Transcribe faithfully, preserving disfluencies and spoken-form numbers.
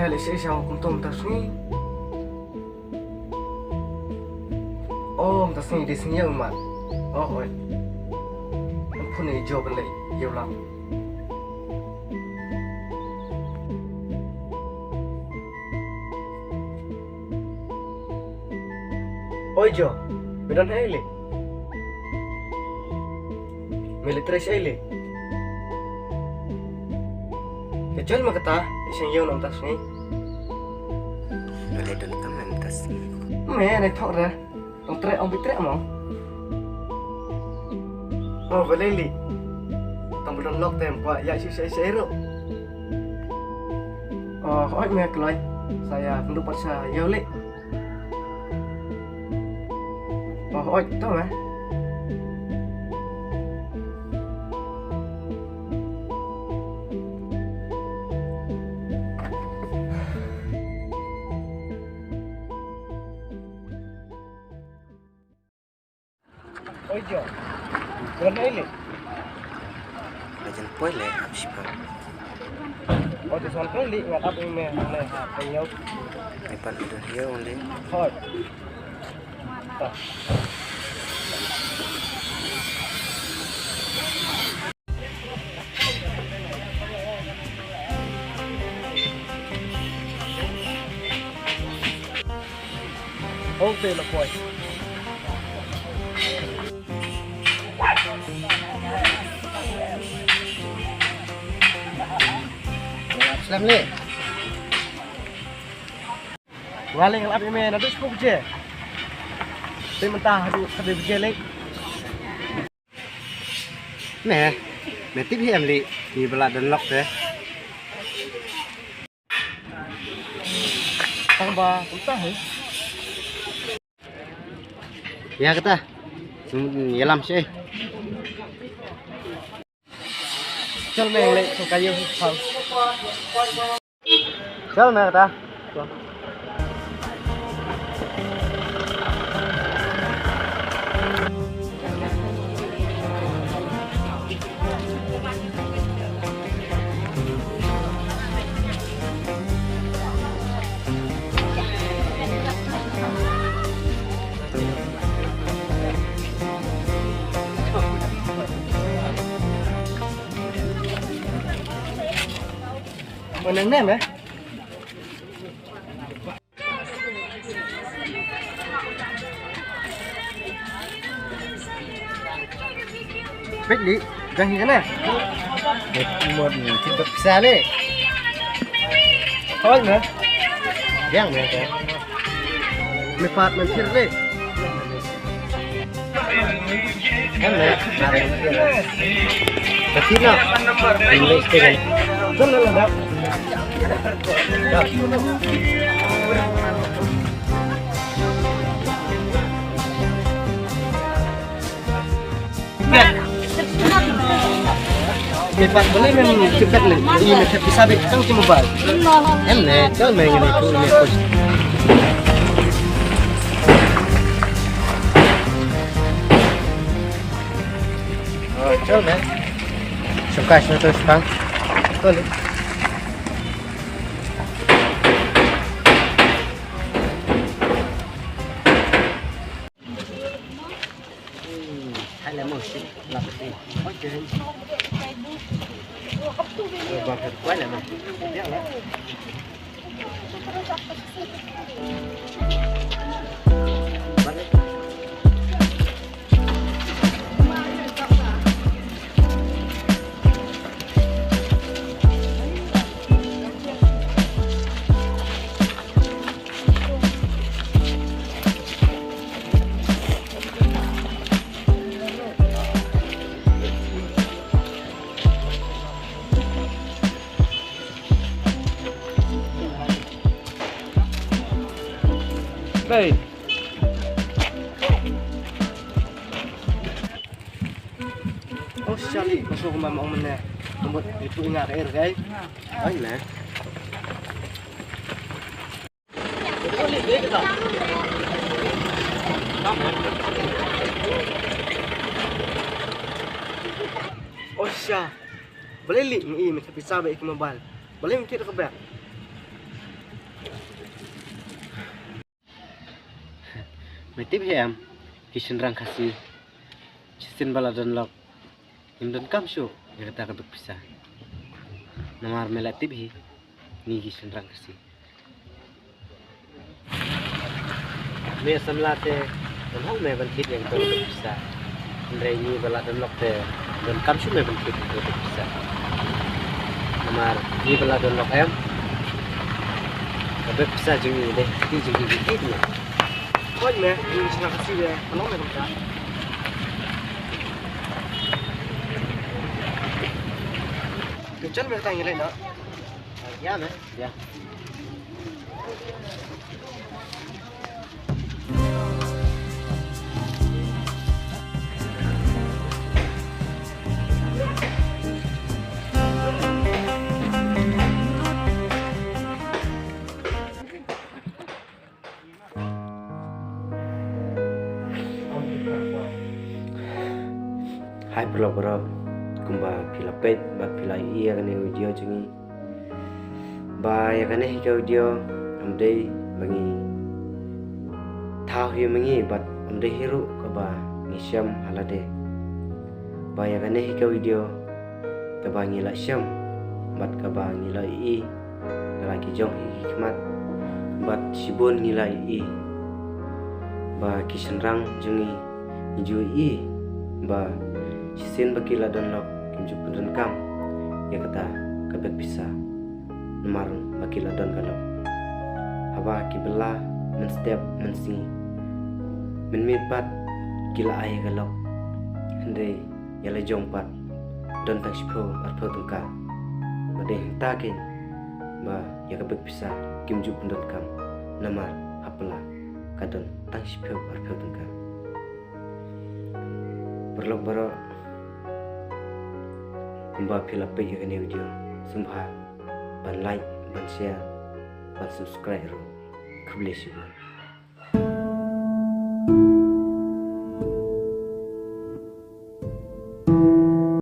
Leh shisha kumto mynta sngi. Oh, mynta sngi dei sngi ïa u mat. Oh, oi. Ngan phone ïa i Jo ban leh ïa u lam. Oi Jo, me don haei leh? Me leh trei shaei leh? Ka jong ma kata, i shong ïew na mynta sngi. Me leh don kam na mynta sngi. Me ne thok re. Ong treh, ong bi treh mo. Oh, balei leh? Tang ba don lok te ym kwah ïa shu shaei shaei ruh. Oh, hooid me kloi. Sa ïa kynduh pat sha ïew leh. Oh, hooid to me. Oi Jo. Don haei leh? Ba jan poi leh ap shipang. Oh, te san poi leh ngan ap ïa me hangne ha pynïew. Me pat don ïew leh. Hooid. Ta. Ong te la poi. Slem leh. Nga leh nga lap ïa me naduh shiphew baje. Te mynta haduh khatduh baje leh. Me, me tip hi em leh, ngi ba la don lok te. Tang ba kumta hi. Ïa kata. Ïalam shi. Chal me leh, chal ka ïew phang. Chal me kata. Mo nang nem eh? Peit leh, dang hi kana? Peit mo, ni tip bad pisa leh. Hoi na. Dang me ka. Me pat men thir leh. Me pat balei mem thep bad leh, i me thep pisa bad tang ki mobile. Em ne, chal me ngin ïa tu me push. Oh, chal me. Shim cash na to shipang. To leh. Hey. Oh, shali, masuk ke mama ong mene. Tembut itu ingat air, guys. Ai, ne. Oh, sha. Balei leh ngi i me thep pisa bad ki mobile. Balei me kit ka bag. Me tip hi em, ki shynrang Khasi, shisien ba la don lok, ngim donkam shuh ïa kata ka bek pisa. Namar me la tip hi, ngi ki shynrang Khasi, me samla te, ngam hok me ban thied ïa kata ka bek pisa. Hynrei ngi ba la don lok te, donkam shuh me ban thied ïa kata ka bek pisa. Namar ngi ba la don lok em, ka bek pisa jong ngi dei kti jong ngi, kti jong ngi. Khoi me, ngi shynrang Khasi de, ka long me kumta. Ngi jan me tang ngi leh noh. Ïa me, ïa. Hai paralok baroh, kumba phi la peit bad phi la ïohi ïa kane ka video jong ngi, ba ïa kane hi ka video ym dei ba ngi thaw hi ma ngi bad ym dei hi ruh kaba ngi shem ha lade. Ba ïa kane hi ka video kaba ngi la shem bad kaba ngi la ïohi da la ki jong hi ki khmat, bad shibun ngi la ïohi ba ki shynrang jong ngi, ngi ju ïohi ba shisien ba ki la don lok kim ju pyndonkam ïa kata ka bek pisa, namar ba ki la don ka lok. Haba ki bylla mynstep mynsngi, mynmiet pat ki la ai ka lok, hynrei ïa la jong pat don tang shiphew arphew tyngka. Ba dei hangta keiñ ba ïa ka bek pisa kim ju pyndonkam, namar ha pla ka don tang shiphew arphew tyngka. Paralok baroh, kumba phi la peit ïa kane ka video, sngewbha ban like, ban share, ban subscribe ruh. Khublei shibun.